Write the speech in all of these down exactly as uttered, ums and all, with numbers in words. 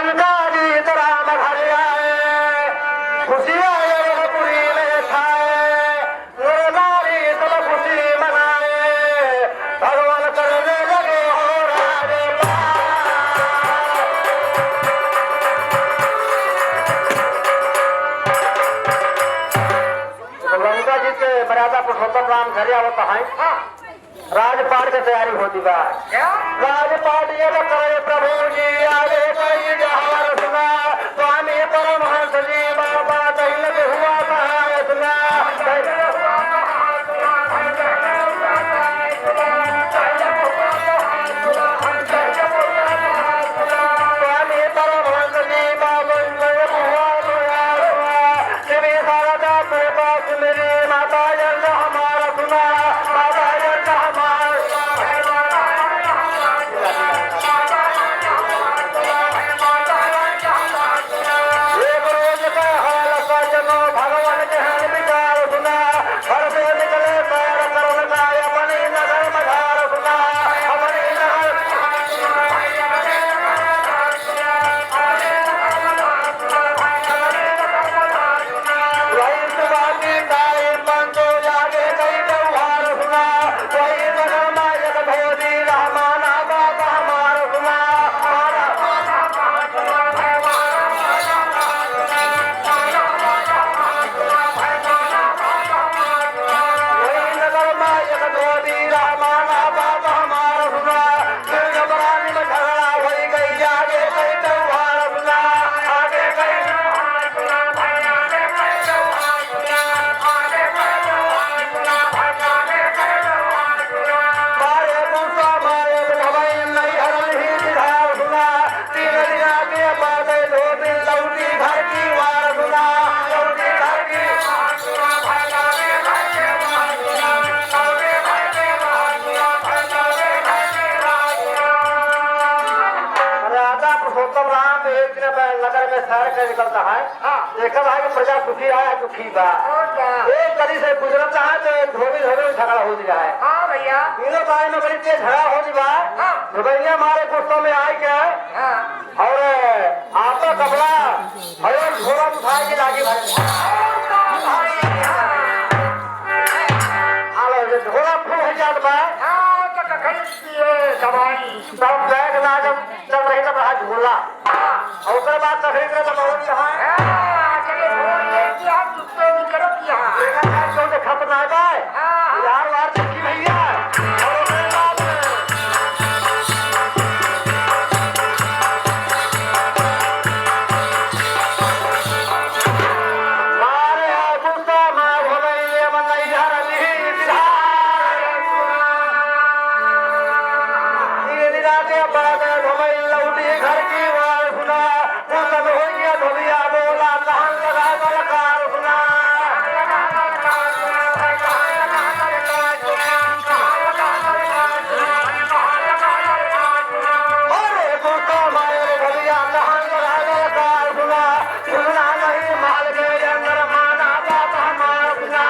सीताजीत राम घर आए, खुशियाँ अवधपुरी में छाए, नर नारी सब खुशी मनाए, भगवान करने लगे हो राजपाट। तो लंका जी के मर्यादा पुरुषोत्तम राम घरे आवत हैं। हाँ। राजपाट के तैयारी होती बा। क्या? राजपाट ये तो करे प्रभु जी, आगे कई जहाँ सुना, स्वामी परमहंस जी बाबा दहिलक हुआ सहाय सुना। स्वामी परमहंस जी बाबा दहिलक हुआ सहाय सुना। श्री शारदा कृपा सुन रे, माता यज्ञ हमारा सुना, माता यज्ञ हमारा सुना। एक रोज का हाल सज्जनो, भगवान के हर विचार सुना। घर से निकले पैर करम का, अपने नगर मझार सुना, अपने नगर राजा पुरुषोत्तम राम एक दिन नगर में सैर कर निकलता है। हाँ। देखा भाई कि प्रजा सुखी रहे, दुखी बा। और क्या? एक गली से गुजरत रहा तो एक धोबी धोबी में झगड़ा हो रहा है। हाँ भैया। तीनों गाय में बड़ी तेज झगड़ा हो रहा है। हाँ। धोबैया मारे गुस्सा में आई के हाँ। और आपका कपड़ा और झोला उठा के लागे भाई। और क्या भाई? हाँ। हालो, ये झोला फुल हो जात बा। हाँ, तो कखन पिए दवाई। सब बैग ना जब चल रही तब रहा झोला। हाँ। और ओकर बाद कखन के जब बहुत यहाँ। हाँ, चलिए, झोला लेके आप तो निकलत यहाँ। लेकिन यार, क्यों देखत ना बा? हाँ, हाँ। यार, वार चुकी भैया। और ओकरे बाद मारे गुस्सा में भले ये मन नहीं जा रही। तीन दिन आके बाद भले लौटी घर की वार सुना। वो सब हो गया धोबिया बोला, कहाँ लगा बलकार सुना। अरे गुस्सा मारे भैया, कहाँ लगा बलकार सुना। सुनना नहीं माल के अंदर माना बात हमार सुना।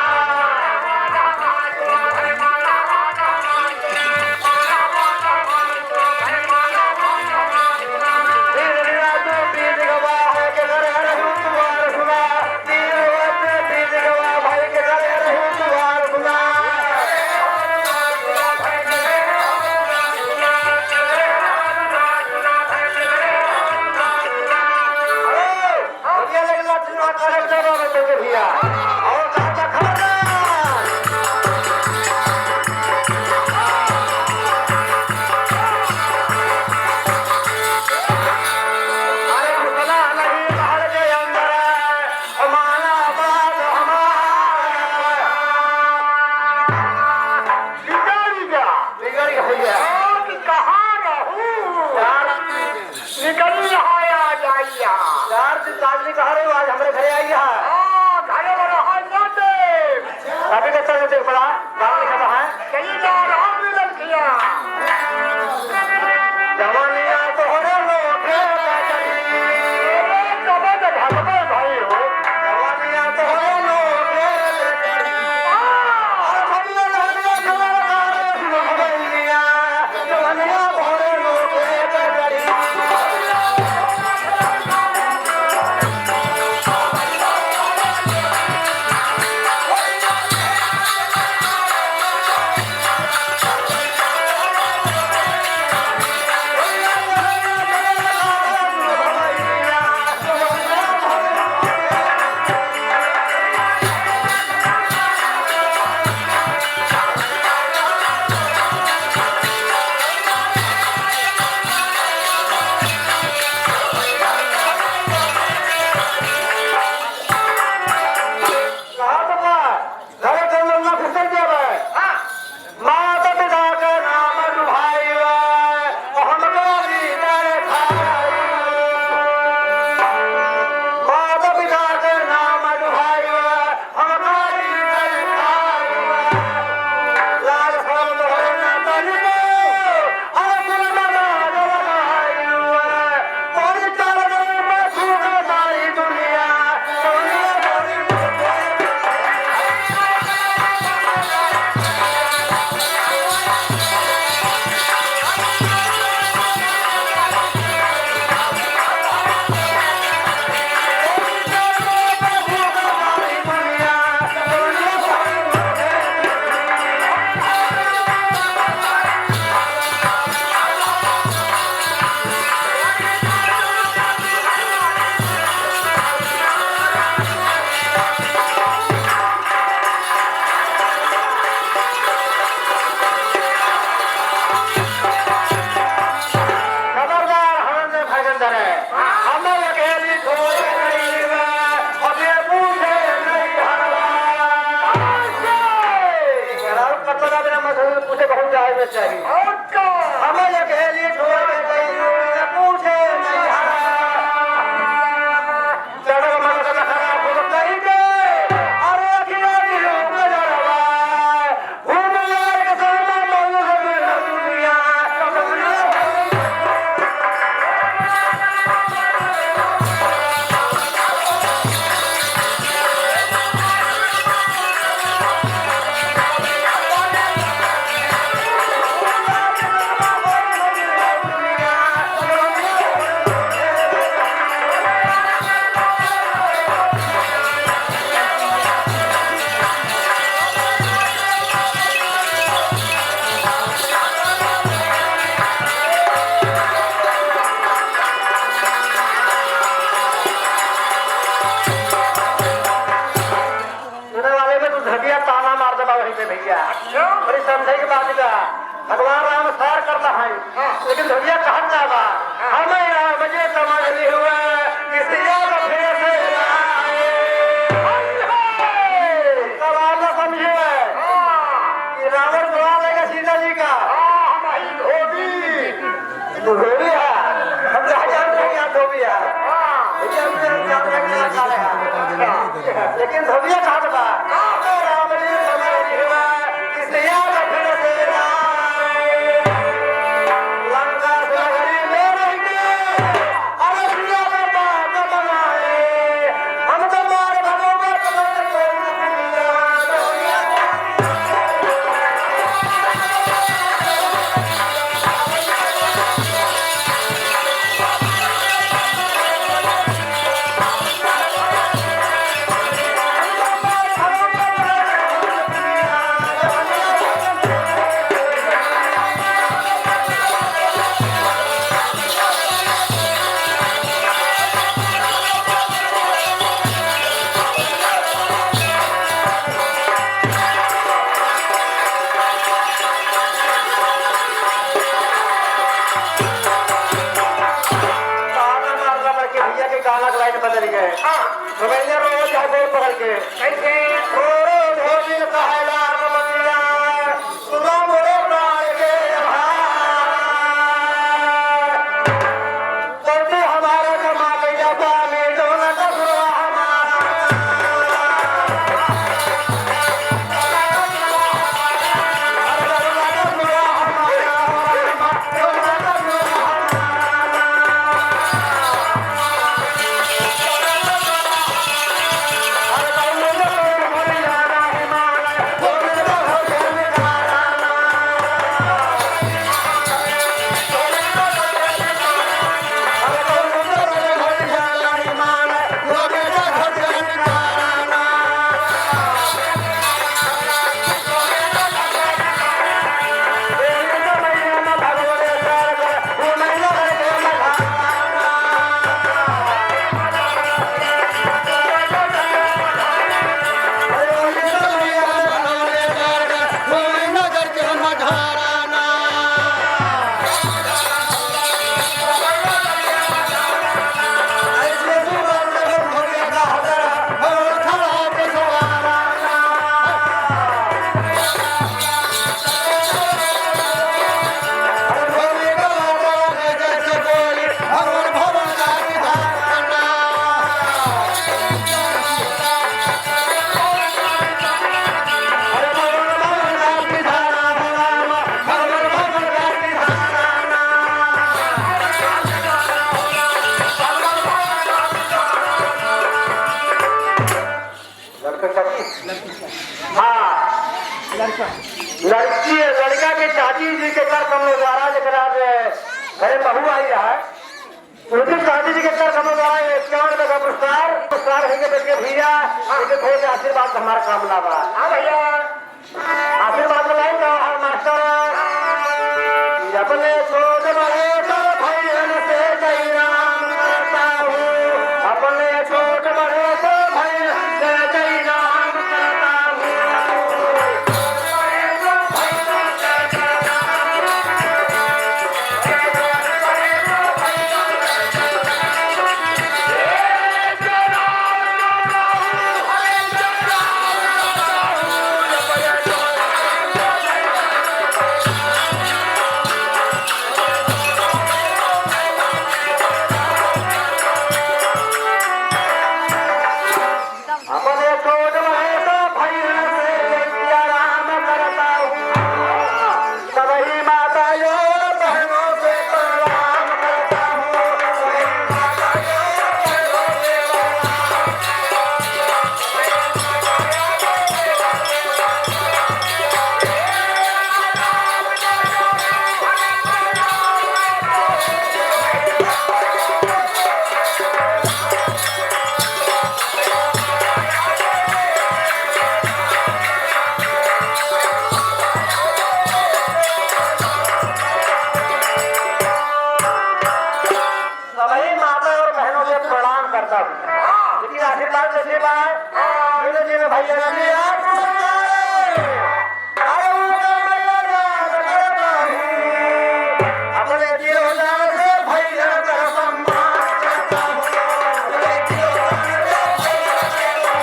बढ़िया लगला, दिलवा करे जरा रे तो भैया। और चाचा खबरदार। अरे घुसना नहीं महल के अंदर, माना बात हमार। बिगाड़ी जा। बिगाड़ी भैया। आज कहाँ रहूँ? यार, निकल यहाँ आ जाइया। यार, तू काजली कहाँ रहे हो? आज हमरे घरे आई है। हाँ, घरे में रहा जाते। अभी तो चल देख बड़ा, गाँव लिखा तो है। कहीं जा रहा मिलन किया। जवानिया तोहरे लोटे कजरी। अरे, कबे तो भगवे भाई हो। जवानिया तोहरे लोटे कजरी। हाँ। अरे, भैया, लहरिया कमर का रे सुन भैया। जवानिया तोहरे लोटे कजरी। चाहिए। और क्या? हमें अकेली छोड़ के गई, न पूछे, नहीं हरा। चढ़ल मगल खराब हो गई के, अरे अखिया दी हो गजरवा। घूम यार के सोना मौज हो गया दुनिया। सुने वाले में तू धबिया ताना मार देबा वहीं पे भैया। अच्छा। बड़ी समझे की बात बा। भगवान राम सार करता है, हाँ। लेकिन धबिया कहत का बा? हाँ। हमें राम जी समझ नहीं हुआ, कि सिया का फिर से आए। हाय, हाय। सवाल ना समझे। हाँ। कि रावण बुला लेगा सीता जी का। हाँ, हम ही धोबी। तू धोबी है, हम तो जानते हैं आप धोबी है। हाँ। लेकिन हम तो जानते हैं कि आप सारे हैं। लेकिन धोबिया कहाँ से बा? राम जी समझ हुआ, कि सिया लखन से राय। लंका नगरी में रह के, अरे सिया का बाप बनाए। हम तो मार भगवान गाना मारना पड़ के भैया के गाना के लाइन बदल गए। हाँ। रवैया रोज है गोड़ पकड़ के। कैसे? रो रो धोबिन कहला रमैया, सुनो मोरे प्राण के आधार। करते हमारा कमा गया पानी, डोला डबरा हमारा। हाँ, लड़की, लड़का के चाची जी के कर कमलो द्वारा जेकरा जे घरे बहू आई है, उनके चाची जी के कर कमलो द्वारा इक्यावन रुपये का पुरस्कार, पुरस्कार है के बैठ के भैया, इनके भैया के आशीर्वाद से हमारा काम लावा। हाँ भैया। आशीर्वाद लाई का हर मास्टर। अपने छोट बड़े सब भइयन से जय राम करता हूँ। अपने छोट बड़े सब भइयन से जय राम करता हूँ। लेकिन आशीर्वाद कैसे बा? मेरे जी में भैया जी आप अरे वो तो मैं याद करता हूँ। अपने दिल जान से भैया का सम्मान करता हूँ। अपने दिल जान से भैया का सम्मान।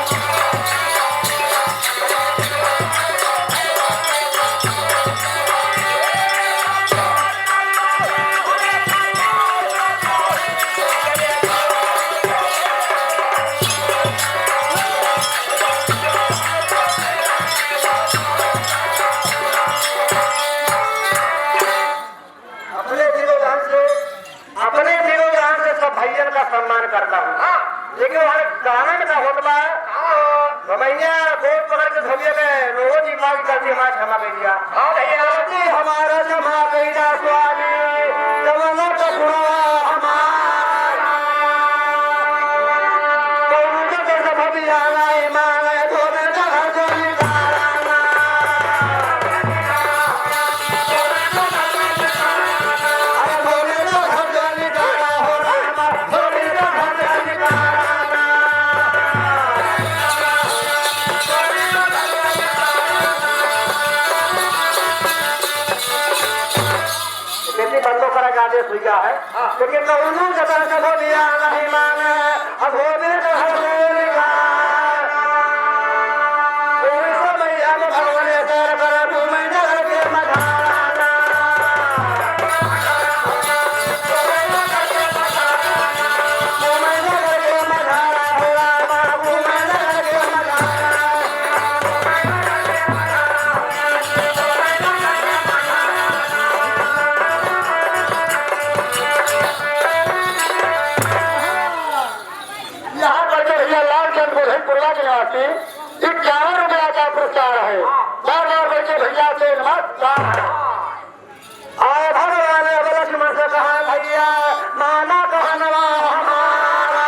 अपने दिलो जान से, अपने दिलो जान से सब भैयन का सम्मान करता हूँ। हाँ। लेकिन वहाँ कारण का होत बा, हाँ। भमैया गोद पकड़ के धोबिया में रोज ही मांग करती, हमारा क्षमा कर दिया। हाँ भैया। गलती हमारा क्षमा कर दिया स्वामी, जमाना का गुनाह हमारा। कौन का कैसा भविया नहीं माने, धोबे का घर जो निकाला। बेटी बंदो करा के आदेश हुई गया है। हाँ। लेकिन कौनो जतन से बोलिया नहीं माने, अब होने तो हर बोल का। कोई समय हम भगवान से कर घूमे नगर के मधारा। घूमे नगर के मधारा, हो रामा, घूमे नगर के मधारा। यहाँ बैठे भैया लालचंद गोधनपुरवा के निवासी, इक्यावन रुपया का पुरस्कार है। बार बार बैठे भैया से नमस्कार है। आए भगवान अब लक्ष्मण से कहा, भैया माना कहनवा हमारा।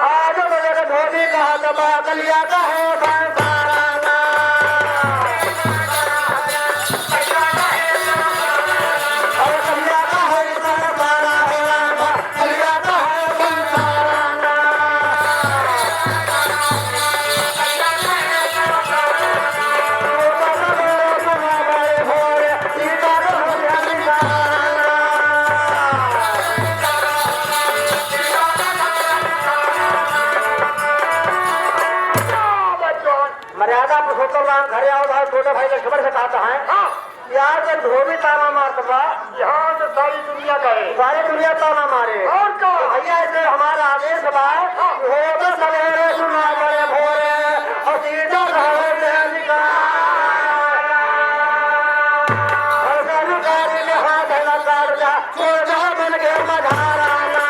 आज बोले तो धोबी कहा तो बा, कलिया कहे संसारा। अरे कलिया कहे संसारा हो रामा। मर्यादा पुरुषोत्तम राम घरे आओ भाई, छोटे भाई लक्ष्मण से कहता है। हाँ। यार, जब धोबी ताना मारत बा, यहाँ से सारी दुनिया का है। सारी दुनिया ताना मारे। और का? तो भैया, ऐसे हमारा आदेश बा, हाँ। हो तो सवेरे सुना पड़े भोरे, और सीधा घर से निकाल। और सरकारी में हाथ न काट जा, छोड़ जा बन के मधारा ना।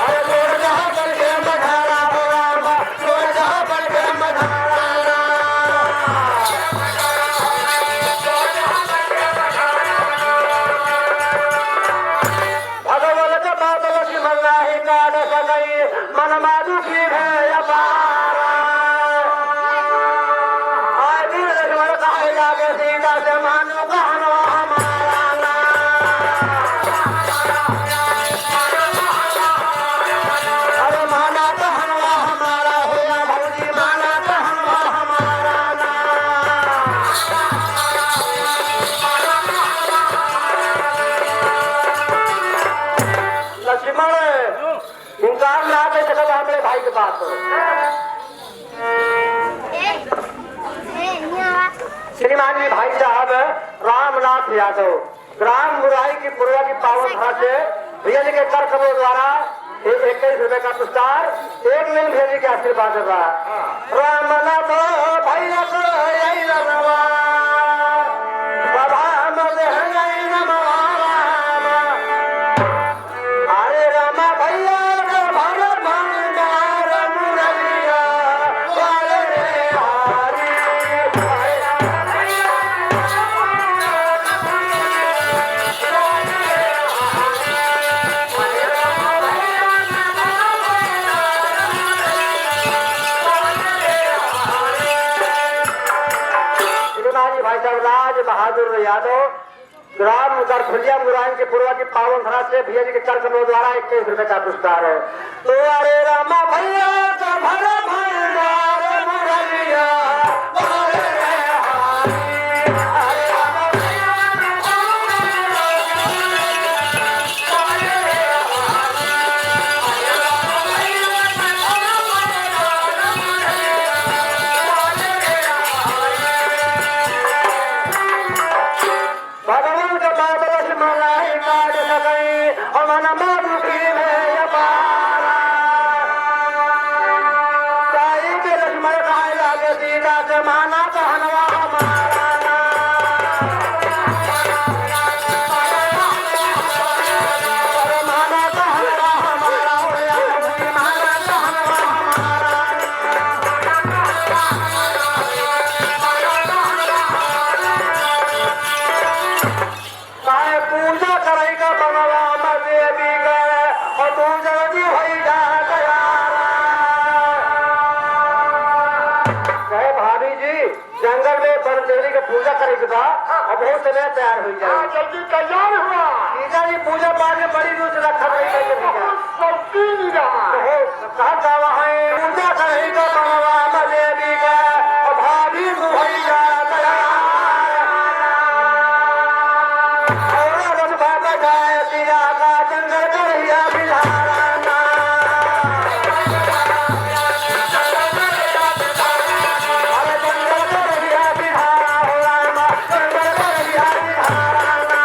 अरे छोड़ जा बन के मधारा हो रामा। भगवान के बात लक्ष्मण नाही काट सकई, मन माधु की है अपार। आए दिन लक्ष्मण कहे लागे सीता से, मानो कहनो हमारा ना। अरे माना कहनवा हमारा हो या भौजी, माना कहनवा हमारा ना। लक्ष्मण इनकार ना कर सकत हमरे भाई के बात। श्रीमान जी भाई साहब रामनाथ यादव, ग्राम मुराई की पुरवा की पावन धरा से भैया जी के कर कमल द्वारा ये इक्कीस रुपए का पुरस्कार एक मिनट भैया जी के आशीर्वाद बा। रामनाथ भैया को यही रवा, सभा में यही नमवा राम। अरे रामा भैया का भर भंडार मुरलिया वाले रे हारी। श्रीमान जी भाई साहब राज बहादुर यादव राम करथुलिया मुराइन के पुरवा की पावन धरा से भैया जी के चरण कमलों द्वारा इक्कीस रुपए का पुरस्कार है। तो अरे रामा भैया का भरा भंडार मुरलिया, अरे रामा भैया का भरा भंडार मुरलिया। भगवान का बात लक्ष्मण नाही काट सकई, और मन मारुति में अपारा। जाई के लक्ष्मण कहे लागे सीता से, माना कहनवा हमारा ना। अरे माना कहनवा हमारा, हो या, माना कहनवा हमारा। काहे पूजा करई का मनवा में देवी के, और तू जल्दी होई जा तैयार। कहे, भाभी जी, जंगल में बन देवी के पूजा करई के बा, और बहुत समय तैयार होई जाए। हाँ, जल्दी तैयार हुआ। सीता जी पूजा पाठ में बड़ी रुचि रखत रही करके भैया। बहुत शौकीन रहा। बहुत कहा जावा है, पूजा करई का मनवा में देवी के, और भाभी तू होई जा तैयार। और रथ बाबा जाए सिया का जंगल करिया बिहारा ना। अरे जंगल करिया बिहारा हो रामा, जंगल करिया बिहारा ना।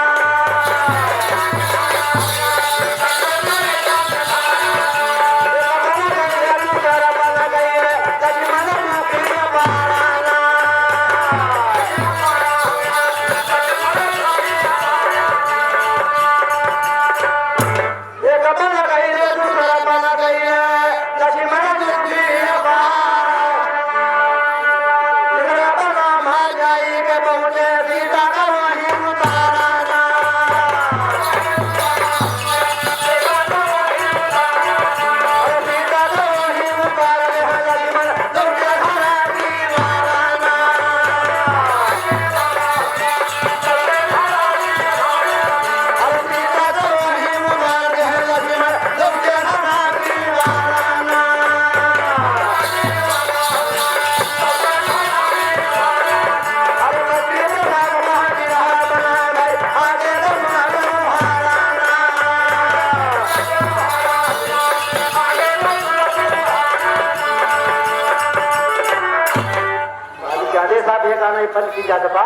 अभी जाने साहब ये गाना ही बंद की जात बा।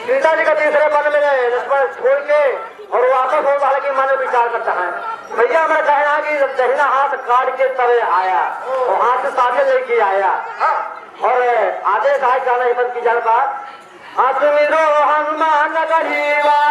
सीता जी का तीसरे वन में गए, लक्ष्मण छोड़ के, और वापस होता है कि मन में विचार करता है, भैया, हमारा कहना है कि जब दहिना हाथ काट के तवे आया, और हाथ से साथे लेके आया, और आदेश आज गाना ही बंद की जात बा। असुमिरो हनुमान गढ़ीवा।